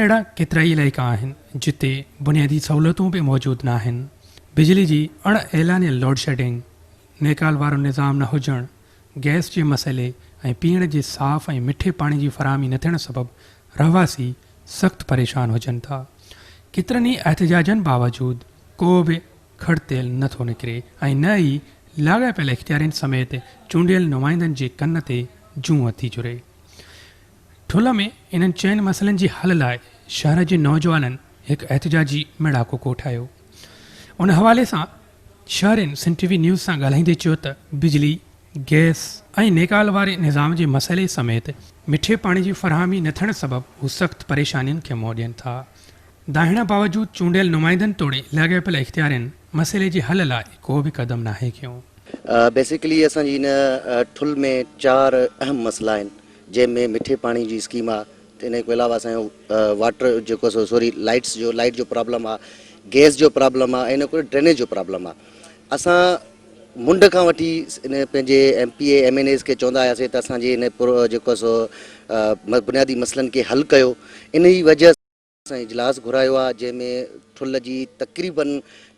اهڙا ڪيترائي علائقا آهن جتي بنيادي سهولتون به موجود ناهن. بجلي جي اڻ اعلانيل لوڊشيڊنگ، نيڪال وارو نظام نه هجڻ، گئس جي مسئلي ۽ پيئڻ جي صاف ۽ مٺي پاڻي جي فراهمي نه ٿيڻ سبب رهواسي سخت پريشان هجن ٿا. ڪيترن ئي احتجاجن باوجود ڪو به کڙ تيل نه ٿو نڪري ۽ نه ئي لاڳاپيل اختيارين سميت چونڊيل نمائندن جي ڪن تي جونء ٿي چري. ٺلهه ۾ انهن چئن مسئلن جي حل لاء شهر جي نوجوانن هڪ احتجاجي ميڙاڪو ڪوٺايو. ان حوالي سان شهرين سنڌ ٽي وي نيوز سان ڳالهائيندي چيو ته بجلي، گئس ۽ نيڪال واري نظام جي مسئلي سميت مٺي پاڻي جي فراهمي نه ٿيڻ سبب هو سخت پريشانين کي منهن ڏين ٿا. دانهڻ باوجود چونڊيل نمائندن توڙي لاڳاپيل اختيارين مسئلي جي حل لاء ڪو به قدم ناهي کنيو. بيسيڪلي اسان جي هن ٺل ۾ چار اهم مسئلا آهن جنهن ۾ مٺي پاڻي جي اسڪيم آ ان کان علاوه اسان جو واٽر جيڪو سو سوري لائٽس جو لائٽ جو پرابلم آ گيس جو پرابلم آ ۽ ان کان ڊرينيج جو پرابلم آ اسان منڍ کان وٺي ان پنهنجي M P A M N As کي چوندا آياسي ته اسان جي هن جيڪو سو بنيادي مسئلن کي حل ڪيو ان جي وجه اسان اجلاس گهرايو آهي جنهن ۾ ٺل جي تقريبن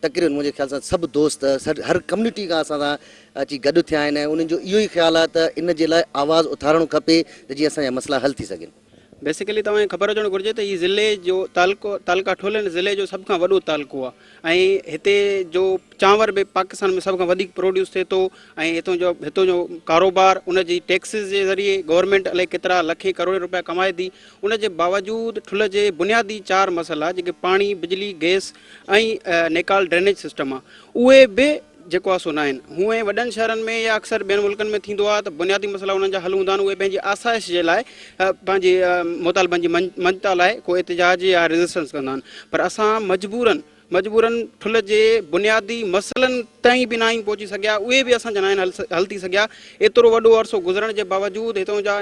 تقريبن منهنجي خيال سان سڀ دوست هر ڪميونٽي کان اسان سان اچي گڏ ٿيا آهن ۽ انهن جو اهو ئي خيال آهي ته ان جي لاء آواز اٿارڻو کپي ته جيئن اسان جا مسئلا حل ٿي سگهن. بيسيڪلي توهان کي خبر هجڻ گهرجي ته هي ضلعي جو تعلقو تعلقه ٺل هن ضلعي جو سڀ کان وڏو تعلقو آهي ۽ هتي جو چانور به پاڪستان ۾ سڀ کان وڌيڪ پروڊيوس ٿئي ٿو ۽ هتون جو هتون جو ڪاروبار ان جي ٽيڪسز جي ذريعي گورنمينٽ الائي ڪيترا لکين ڪروڙين روپيا ڪمائي ٿي ان جي باوجود ٺلهه جي بنيادي چار مسئلا جيڪي پاڻي، بجلي، گئس ۽ نيڪال ڊرينيج سسٽم آ اهي به جيڪو آ سو ناهن. هونئن وڏن شهرن ۾ يا اڪثر ٻين ملڪن ۾ ٿيندو آ ته بنيادي مسئلا انهن جا حل هوندا آهن اهي پنهنجي آسائش جي لاء پنهنجي مطالبن جي مڃتا لاء ڪو احتجاج يا ريزسٽنس ڪندا آهن پر اسان مجبورن مجبورن ٺلهه جي بنيادي مسئلن تائين به ناهيون پهچي سگهيا، اهي به اسان جا ناهن حل ٿي سگهيا، ايترو وڏو عرصو گذرڻ جي باوجود هتان جا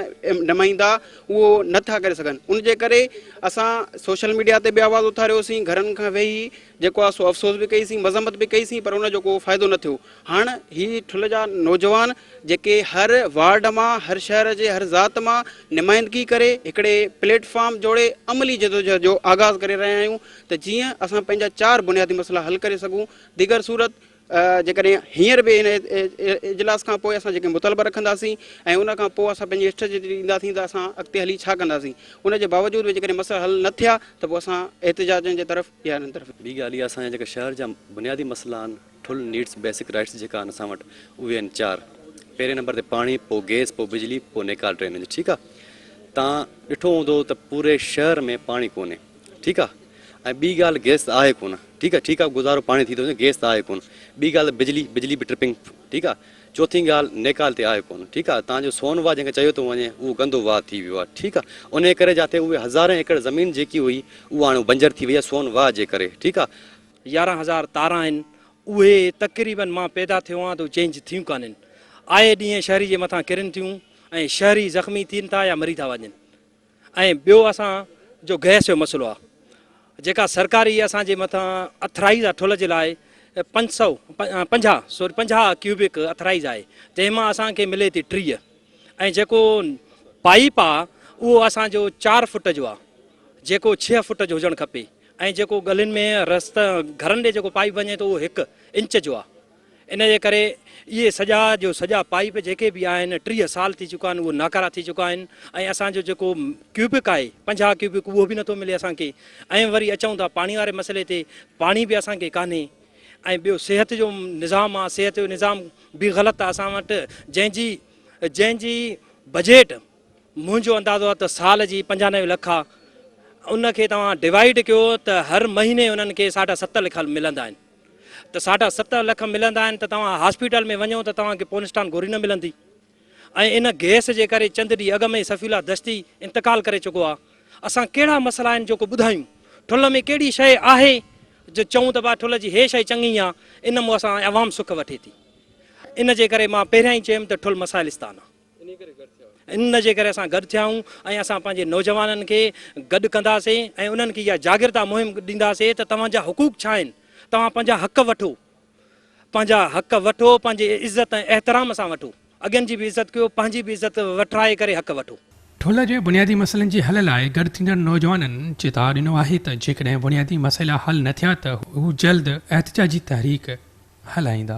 نمائندا اهو نه ٿا ڪري سگهن، ان جي ڪري اسان سوشل ميڊيا تي به آواز اٿاريوسين، گهرن کان ويهي جيڪو آهي سو افسوس به ڪئي سين، مذمت به ڪئي سين پر ان جو ڪو فائدو نه ٿيو. هاڻ هي ٺل جا نوجوان جيڪي هر وارڊ مان هر شهر جي هر ذات مان نمائندگي ڪري هڪڙي پليٽ فارم جوڙي عملي جدوجهد جو آغاز ڪري رهيا آهيون ته جيئن اسان پنهنجا چار بنيادي مسئلا حل ڪري سگهون ديگر صورت جيڪڏهن هينئر به هن اجلاس کان پوء اسان جيڪي مطالبا رکنداسين ۽ ان کان پوء اسان پنهنجي اسٽريٽجي ڏينداسين ته اسان اڳتي هلي ڇا ڪنداسين ان جي باوجود به جيڪڏهن مسئلا حل نه ٿيا ته پوء اسان احتجاجن جي طرف يا انهن طرف. ٻي ڳالهه اها اسان جا جيڪا شهر جا بنيادي مسئلا آهن ٺل نيڊس بيسڪ رائٽس جيڪا آهن اسان وٽ اهي آهن چار پهرين نمبر تي پاڻي پوء گئس پوء بجلي پوء نيڪال ڊرينيج ٺيڪ آ تان ڏٺو هوندو ته پوري شهر ۾ پاڻي ڪونهي ٺيڪ آ ۽ ٻي ڳالهه گئس ته آهي ڪونه ٺيڪ آ ٺيڪ آ گذارو پاڻي ٿي ٿو وڃي گئس ته آهي ڪونه ٻي ڳالهه بجلي بجلي به ٽرپنگ ٺيڪ آ چوٿين ڳالهه نيڪال تي آهي ڪونه ٺيڪ آ تان جو سون واهه جنهن کي چيو ٿو وڃي اهو گندو واهه ٿي ويو آ ٺيڪ آ انهي ڪري جاٿي اهي هزارين ايڪڙ زمين جيڪي هئي اها هاڻي بنجر ٿي وئي آ سون واهه جي ڪري ٺيڪ آ 11000 تاران آهن اهي تقريبن مان پيدا ٿيو آهيان ته چينج ٿيون ڪانهن آئي ڏينهن شهري جي مٿان ڪرن ٿيون ۽ شهري زخمي ٿين ٿا يا مري ٿا وڃن ۽ ٻيو اسان جو گئس جو مسئلو آهي جيڪا سرڪاري اسان جي مٿان اٿرائيز آهي ٺل جي لاء 500 50 سوري 50 ڪيوبڪ اٿرائيز آهي تنهن مان اسان کي ملي ٿي 30 ۽ جيڪو پائيپ آهي اهو اسان جو 4 فٽ جو آهي جيڪو 6 فٽ جو هجڻ کپي ۽ جيڪو ڳلين ۾ رست گهرن ڏي جيڪو پائيپ وڃي ٿو اهو هڪ انچ جو آهي ان جي ڪري اهي سڄا جو سڄا پائيپ جيڪي به آهن 30 سال ٿي چڪا آهن اهي ناڪارا ٿي چڪا آهن ۽ اسان جو جيڪو ڪيوبڪ آهي 50 ڪيوبڪ اهو به نٿو ملي اسان کي ۽ وري اچون ٿا پاڻي واري مسئلي تي پاڻي به اسان کي ڪانهي ۽ ٻيو صحت جو نظام آهي صحت جو نظام به غلط آهي اسان وٽ جنهن جي جنهن جي بجيٽ منهنجو اندازو آهي ته سال جي 95 لک آهي ان کي توهان ڊوائيڊ ڪيو ته هر مهيني انهن کي ساڍا ست لک ملندا آهن ته ساڍا ست لک ملندا آهن ته توهان هاسپيٽل ۾ وڃو ته توهان کي پونسٽان گوري نه ملندي ۽ ان گئس جي ڪري چند ڏينهن اڳ ۾ صفي الله دشتي انتقال ڪري چڪو آهي اسان ڪهڙا مسئلا آهن جو ڪو ٻڌايون ٺل ۾ ڪهڙي شيء آهي جو چئون ته ڀا ٺل جي هي شيء چڱي آهي ان مون اسان عوام سک وٺي ٿي ان جي ڪري مان پهريان ئي چيم ته ٺل مسائلستان آهي. ان جي ڪري اسان گڏ ٿيا آهيون ۽ اسان پنهنجي نوجوانن کي گڏ ڪنداسين ۽ انهن کي اها جاڳرتا مهم ڏينداسين ته توهان جا حقوق ڇا آهن، توهان پنهنجا حق وٺو، پنهنجا حق وٺو، پنهنجي عزت ۽ احترام سان وٺو، اڳين جي به عزت ڪيو، پنهنجي به عزت وٺرائي ڪري حق وٺو. ٺلهه جي بنيادي مسئلن جي حل لاء گڏ ٿيندڙ نوجوانن چتاء ڏنو آهي ته جيڪڏهن بنيادي مسئلا حل نه ٿيا ته هو جلد احتجاجي تحريڪ هلائيندا.